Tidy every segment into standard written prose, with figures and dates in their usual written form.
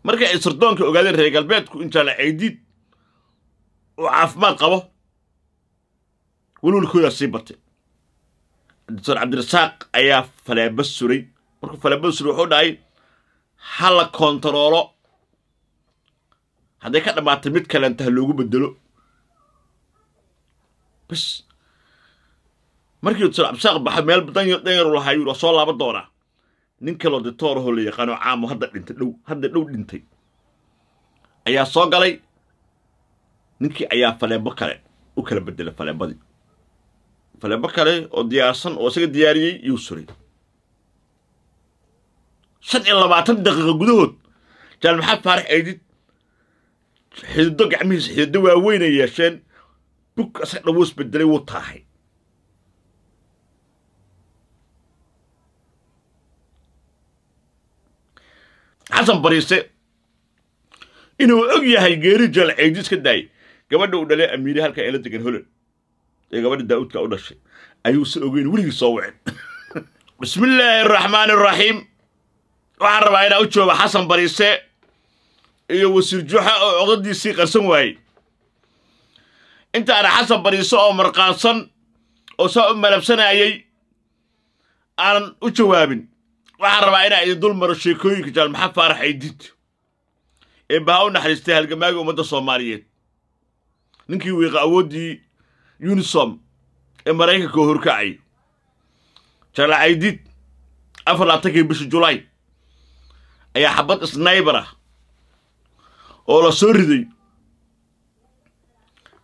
Markay ay sirdoonka ogaadeen reer galbeedku in Jaal Caydiid uu caafimaad qabo, welwelkoodaa sii batay. Doctor Cabdirasaaq ayaa faleebo suray. Markuu faleebada suray, wuxuu dhahay ha la kontaroolo, hadday ka dhammaatay mid kalenta ha loogu bedelo bas. Markii doctor Cabdirasaaq baxa, meel danyaru lahaa yuu waa soo laaban doonaa. Nin kaloo doctor ahoo la yaqaano caamo hadda dhintay, dhow hadda dhow dhintay, ayaa soo galay. Ninkii ayaa faleebo kale u kala bedelay faleebadii. Faleebo kale oo diyaarsan oo isaga diyaariyey yuu suray. 25 daqiiqo gudahood Jaal Maxamed Faarax Eydid xidido gacmihiisa xidido waaweyn ay yeesheen, bug isaga dhan wuu isbedelay, wuu taahay. Xasan Bariise inuu og yahay geeri Jaal Caydiid iska daayay, gabadha uu dhalay Amiiri halkan ila degan Holand ee gabadha Daa'uudka u dhashay ayuusan ogeyn, weligii soo wicin. Bismillaahi araxmaani araxiim. Waxaan rabaa inaan u jooga Xasan Bariise iyo wasiir Juxa oo codadiisii qarsan waayey. Intaana Xasan Bariise oo marqaansan oo saa u malabsanayay aanan u jawaabin, waxaan rabaa inaan idin dul maro sheekooyinka Jaal Maxamed Faarax Aydiid ee baha u naxariistay, halgamaagii ummadda Soomaaliyeed, ninkii wiiqa awooddii UNISOM ee Maraykanka oo horkacay. Jaal Caydiid 24-kii bishii Julaay ayaa xabad sniper ah oo la soo riday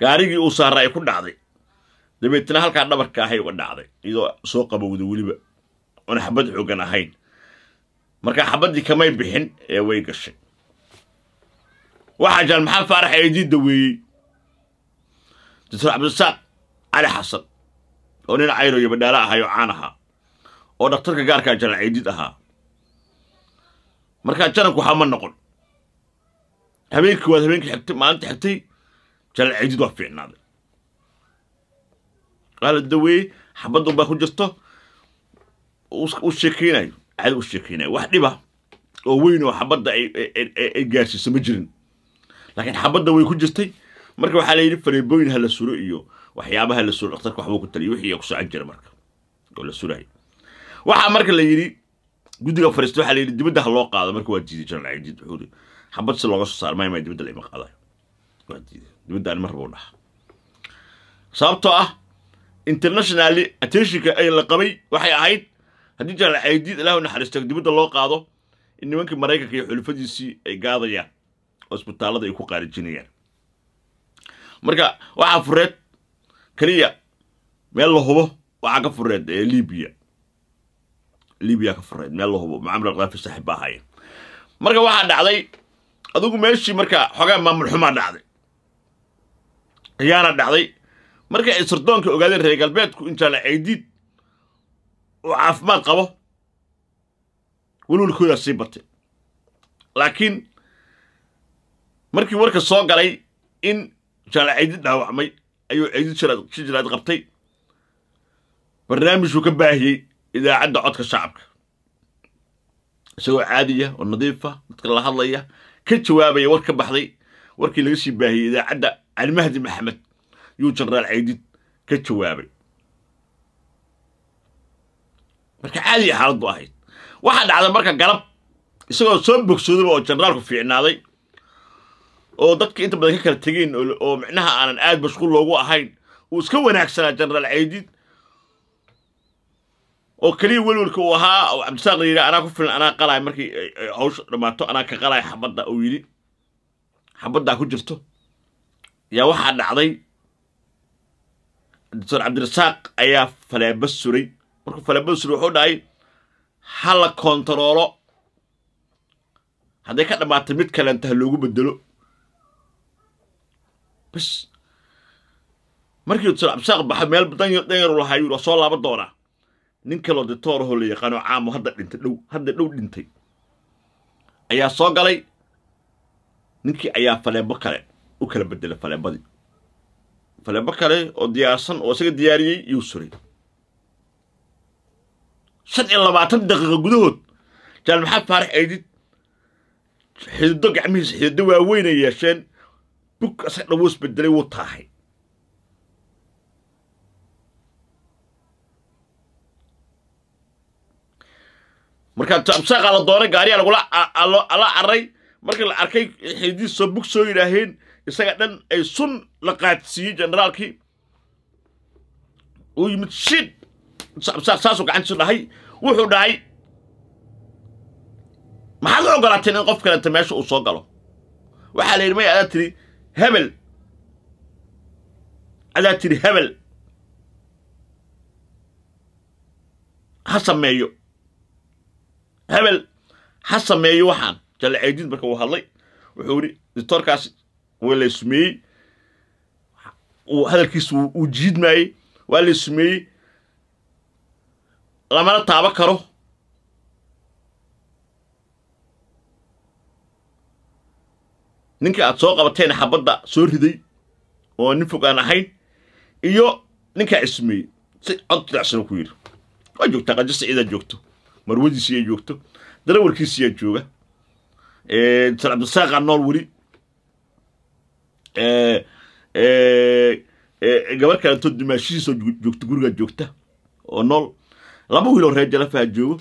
gaarigii uu saaraa ay ku dhacday, dabeetna halkaa dhabarka ahay uga dhacday, iyadoo soo qabowda weliba oona xabad xooggan ahayn. Marka xabaddii kamay bixin ee way gashay. Waxaa Jaal Maxamed Faarax Eedii daweeyey Doctor Cabdirasaaq Cali Xasan oo nin cayro iyo badhaalo ahay oo caan ahaa oo dhakhtarka gaarkaa Jaal Caydiid ahaa. Markaa jananku waxaa ma noqon habeenkii waad habeenkii xigtay, maalinta xigtay Jaal Caydiid waa fiicnaaday, waa la daweeyey. Xabadun baa ku jirto, u sheekeynayo caadi u sheekeynayo, wax dhiba oo weyn oo xabadda ay gaarsiiso ma jirin, laakiin xabadda way ku jirtay. Marka waxaa la yidhi faleebooyin ha la suro iyo waxyaabaha la suro, dhakhtarka waxbuu ku taliyo, wixii ku socon jira marka oo la surayo. Waxaa marka la yidhi guddiga fariista, waxaa la yidhi dibadda ha loo qaado. Marka waa diiday Jaal Caydiid, wuxuu yidhi xabad si looga soo saaro maya, dibadda la ima qaadayo. Waa diiday, dibadda ani mar rabo dhaha, sababtoo ah internationally attentionka ay la qabay waxay ahayd haddii Jaal Caydiid, Ilaahu naxariisto, dibadda loo qaado in nimankii Maraykanka iyo xulufadiisii ay gaadayaan oo isbitaallada ay ku qaarijinayaan. Marka waxaa fureed keliya meel la hubo, waxaa ka fureed ee Libiya, Libiya ka fureed meel la hubo, Mucamar Alkhadaafi saaxiib baa ahaayeen. Marka waxaa dhacday adigu meeshii marka xogaa maamul xumaa dhacday, khiyaana dhacday. Marka ay sirdoonka ogaadeen reer galbeedku in Jaal Caydiid uu caafimaad qabo, welwelkoodaa sii batay. Laakiin markii warka soo galay in Jaal Caydiid dhaawacmay, ayuu Caydiid shijiraad qabtay, barnaamijuu ka baahiyey idaacadda codka shacabka, isagoo caadiya oo nadiifa dadka la hadlaya, ka jawaabaya war ka baxday, warkii laga sii baahiyey idaacadda Calimahdi Maxamed yuu Jenaraal Caydiid ka jawaabay. Marka caadiya xaaladdu ahayd. Waxaa dhacday marka galab isagoo soo bogsoodaba oo jenaraalku fiicnaaday oo dadka inta badan ka kala tegeen oo micnaha aanan aad mashquul loogu ahayn, uu iska wanaagsanaa Jenaraal Caydiid, oo keliya welwelka uu ahaa oo Cabdisaaq la yidhi anaa ku filan, anaa qalaay, markii hawsha dhammaato anaa ka qalaay xabadda, uu yidhi xabaddaa ku jirto, yaa waxaa dhacday Doctor Cabdirasaaq ayaa faleebo suray. Markuu faleebada suray, wuxuu dhahay ha la kontaroolo, hadday ka dhammaatay mid kalenta ha loogu bedelo bas. Markii doctor Cabdisaaq baxa, meel danyaru lahaa yuu waa soo laaban doonaa. Nin kaloo doctor ahoo la yaqaano caamo hadda dhintay, dhow hadda dhow dhintay, ayaa soo galay. Ninkii ayaa faleebo kale u kala bedelay faleebadii. Faleebo kale oo diyaarsan oo isaga diyaariyey yuu suray. 25 daqiiqo gudahood Jaal Maxamed Faarax Eydid Xidido gacmihiisa xidido waaweyn ay yeesheen. Bug asaga dhan wuu isbedelay, wuu taahay. Marka Absaaqa la doonay, gaariyaa lagula la carray. Markii la arkay xididiis soo bug soo yidhaaheen, isaga dhan ay sun la qaadsiiyey. Generaalkii uu yimid, shid Absaaq saasuu gacantiisu dhahay. Wuxuu dhahay, "Maxaad u ogolaateen in qof kalenta meesha uu soo galo?" Waxaa la yidhi, "Maya, adaa tiri hebel, adaa tiri hebel ha sameeyo, hebel ha sameeyo." Waxaan Jalle Caydiid marka uu hadlay, wuxuu yidhi doctorkaas waa la sumeeyey. Uu hadalkiisa uu jiidmaayey, waa la sumeeyey, lamana taabo karo. Ninka aad soo qabateen xabadda soo riday oo nin fog aan ahayn iyo ninkaa ismeeyey, si cod jilicsan ku yidhi. Waa joogtaa Qajo Siciidaa joogto, marwadiisiyaa joogto, darawarkiisiyaa jooga, Sar Cabdisaaqa nool weli, gabar kaleto dumaashihiisoo joogto gurigaa joogta oo nool, laba wiiloo reer Jalafaha joogo,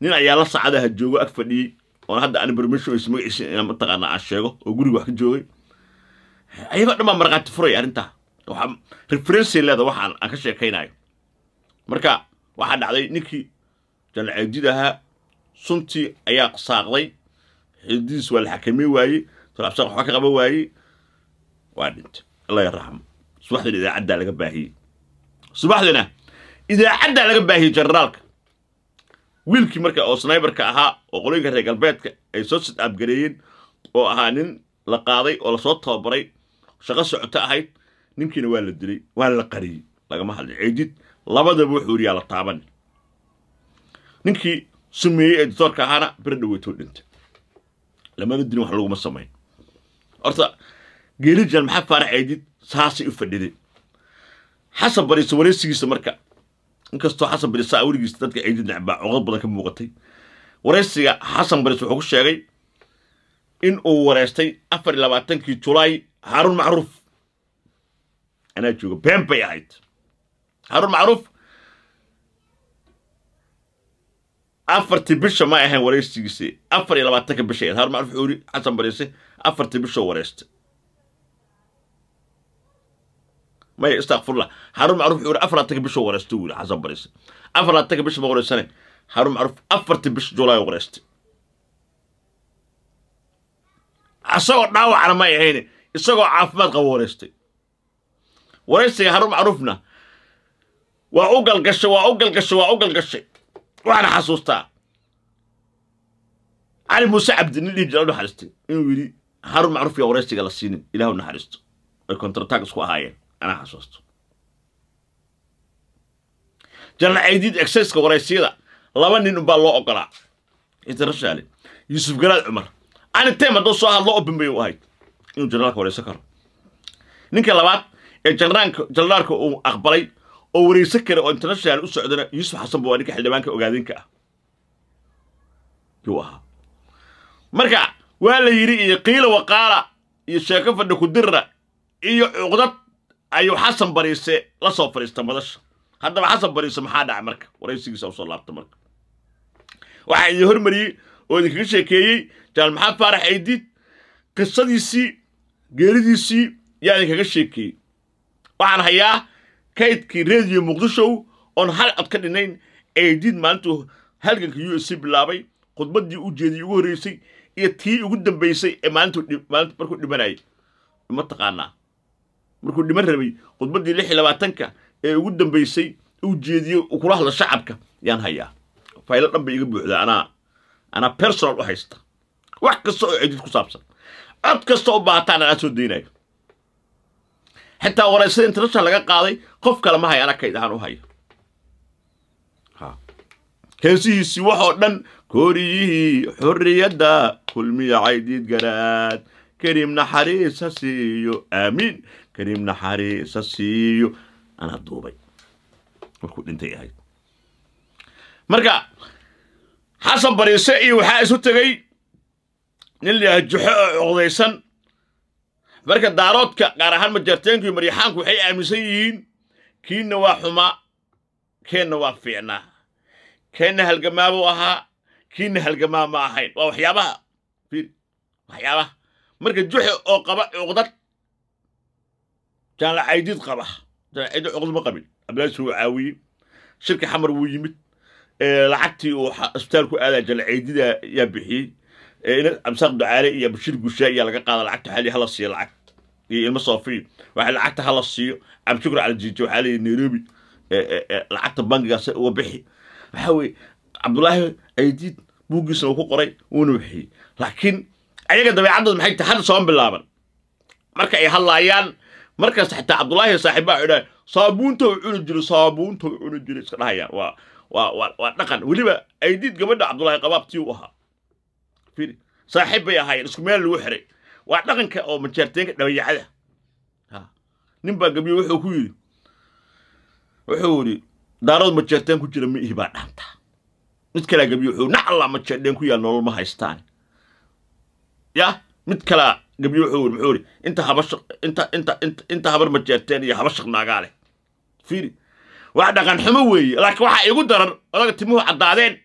nin ayaa la saacadaha joogo ag fadhiyey oon hadda aan permission hayso magaciisa inaan mataqaana aan sheego, oo guriga wax ka joogay. Ayagoo dhan baa markhaati furaya arrintaa. Waxaa reference leeda waxaan aan ka sheekaynayo. Marka waxaa dhacday, ninkii Janal Ceydid ahaa suntii ayaa saaqday, xididiis waa la xakamey waayey, Absaaq waxba ka qaban waayey, waa dhintay, Allah yarxamo. Subaxdina idaacaddaa laga baahiyey, subaxdina idaacaddaa laga baahiyey generaalka. Wiilkii marka oo sniperka ahaa oo qolooyinka reer galbeedka ay soo sit abgareeyeen, oo ahaa nin la qaaday oo lasoo tababaray, shaqo socoto ahayd, ninkiina waa la dilay, waa la qariyey, lagama hadlay. Ceydid labadaba wuxuu yidhi yaa la taaban. Ninkii sumeeyey ee doctoorka ahaana beri dhaweytoo dhintay, lamana dilin, wax laguma samayn. Horta geerijan Maxaa Faarax Ceydid saasay u fadhiday. Xasan Bariise wareysigiisa marka, inkastoo Xasan Bariise weligiis dadka Ceydid necbaa cuqad badan ka muuqatay, wareysiga Xasan Bariise wuxuu ku sheegay in uu wareystay 24-kii Julaay Haaruun Macruuf. Anaa jooga, been bay ahayd. Haaruun Macruuf 4-tii bisha ma ahayn wareysigiisi, 24-ka bisha ahayd. Haaruun Macruuf wuxuu yidhi Xasan Bariise 4-tii bisha wareystay. Maya, istakfurlah, Haaruun Macruuf wuxuu yidhi 24-ka bisha wareystay. Wuu yidhi Xasan Bariise 24-ka bisha ma wareysane, Haaruun Macruuf 4-tii bisha Julaay wareystay, isagoo dhaawacna may ahayn, isagoo caafimaad qabo wareystay. Wareysiga Haruun Macruufna waa u galgashay, waa u galgashay, waa u galgashay. Waxaana xasuustaa Cali Muuse Cabdi, nin dhihi jira naxariistay, inuu yidhi Haruun Macruuf yaa wareysiga la siinin, Ilaahu naxariisto, ay contrattack isku ahaayeen. Anaa xasuusto Janal Caydiid exceska wareysiyada laba nin unbaa loo ogolaa international: Yuusuf Garaad Cumar, anytime hadduu soo hadlo open bay u ahayd inuu janaalka wareysan karo. Ninka labaad ee janaalka janaalka uu aqbalay oo wareysan kara oo international u socdana Yuusuf Xasan ba, waa ninka xildhibaanka Ogaadinka ah yuu ahaa. Marka waa la yidhi iyo qiila waqaala iyo sheeko fadhi ku dirra iyo cuqdad ayuu Xasan Bariise la soo fadhiista madasha. Haddaba Xasan Bariise maxaa dhacay marka waraysigiisa usoo laabta? Marka waxaa idin hormariyey oo idinkaga sheekeeyey Janaal Maxamed Faarax Aydiid, qisadiisii geeridiisii yaa idinkaga sheekeeyey. Waxaan hayaa kaydkii Rediyo Muqdisho oon hal cod ka dhinayn. Aydiid maalintuu halganka USC bilaabay, khudbaddii u jeediyey ugu horreysay iyo tii ugu dambeysay ee maalintuu maalintu markuu dhimanayay, mataqaanaa markuu dhiman rabay, khudbaddii 26-ka ee ugu dambeysay uu jeediyey uu kula hadlo shacabka yaan hayaa. Faylo dhan bay iga buuxdaa, anaa personal u haysta. Wax kasta oo Cediid ku saabsan, cod kasta oo baahataan anaa soo daynayo. Xitaa wareysada international laga qaaday qof kale ma haya, anaa kayd ahaan u hayo. Heesihiisii waxoo dhan, koriyihii xorriyadda kulmiya Caydiid Garaad, Kariim naxariis ha siiyo, aamiin, Kariim naxariis ha siiyo, anaa duubay markuu dhintay ahayd. Marka Xasan Bariise iyo waxaa isu tegey Nin la yidhaha Juxo oo cuqdaysan. Marka Daaroodka, gaar ahaan Majeerteenku iyo Maryaxaanku, waxay aaminsan yihiin kiinna waa xumaa, keenna waa fiicnaa, keenna halgamaabuu ahaa, kiinna halgamaa ma ahayn. Waa waxyaabaha, fiir, waxyaabaha. Marka Juxe oo qaba cuqdad Jaanla Caydiid qaba, Jaanla Caydiid cuqdad ma qabin. Ablaasi wuu caawiyey, shirka Xamar wuu yimid, lacagtii uu isbitaal ku aadaa Jaanla Caydiid yaa bixiyey. Amsaaq Ducaale iyo Bashiir Gushaa iyaa laga qaada lacagta. Waxaa hala siiyo lacag iyo ilmo Soofiy, waxa lacagta hala siiyo. Cabdishukur Calijiije waxaa leeyahy Nairobi lacagta bangigaas uga bixi. Waxaa weeye Cabdullaahi Caydiid buuggiisna uu ku qoray, wuuna bixiyey. Laakiin ayaga dabeecaddood maxay tahay? Hadda sooma bilaaban. Marka ay hadlaayaan markaas xitaa Cabdullaahi saaxiibbaa waxay dhahay saabuunta uu cuni jiray, saabuunta uu cuni jiray iska dhahayaan. Waa dhaqan. Weliba Aydiid gabadha Cabdullaahi qabaabtii u ahaa, fiiri, saaxiib bay ahaayeen, isku meel lagu xiray. Waa dhaqanka oo Majeerteenka dhabayacada. Nin baa gabiyo, wuxuu ku yidhi, wuxuu yidhi: "Daarood Majeerteen ku jira ma ihi baa dhaanta." Mid kalaa gabiyo, wuxuu nacla Majeerdeen ku yaal nolol ma haystaan. Ya mid kalaa gabiyo, wuxuu yidhi, muxuu yidhi: "Inta habashaq, inta inta inta inta habar Majeerteen iyo habashaq naagaa leh." Fiiri, wax dhaqan xumo weeye. Laakiin waxaa igu daran odaga timuhu caddaadeen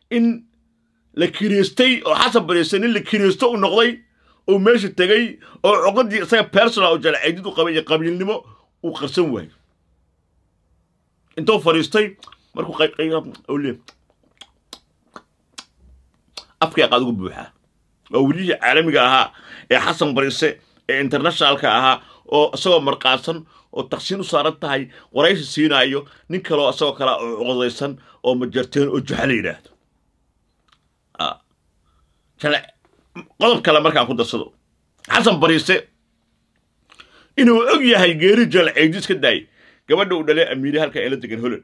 in la kireystay oo Xasan Bariise nin la kireysto u noqday oo meesha tegey oo cuqadii isaga personal oo Jalacaydid u qabay iyo qabiilnimo uu qarsan waayo. Intuu fadhiistay markuu oo leeyahay afkii qaad ugu buuxaa, waa welihii caalamiga ahaa ee Xasan Bariise ee internationalka ahaa oo isagoo marqaadsan oo taqsiin u saaran tahay waraysi siinaayo nin kaloo isagoo kale oo cuqdaysan oo Majarteen oo Juxa la yidhaahdo. Qodob kale markaan ku darsado, Xasan Bariise inuu og yahay geeri Jalcaydi iska daayay, gabadha uu dhalay Amiiri halkan ila degan Holand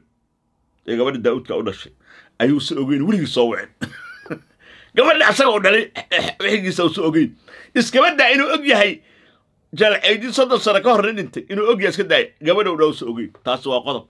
ee gabadha Daa'uudka u dhashay ayuusan ogeyn, weligii soo wicin. Gabadha asaga u dhalay wixigiisa uusan ogeyn iskaba daa. Inuu og yahay Jalcaydi 30 sano ka hor nin dhintay inuu og yahay iska daaya, gabadha u dhaa usan ogeyn. Taasi waa qodob.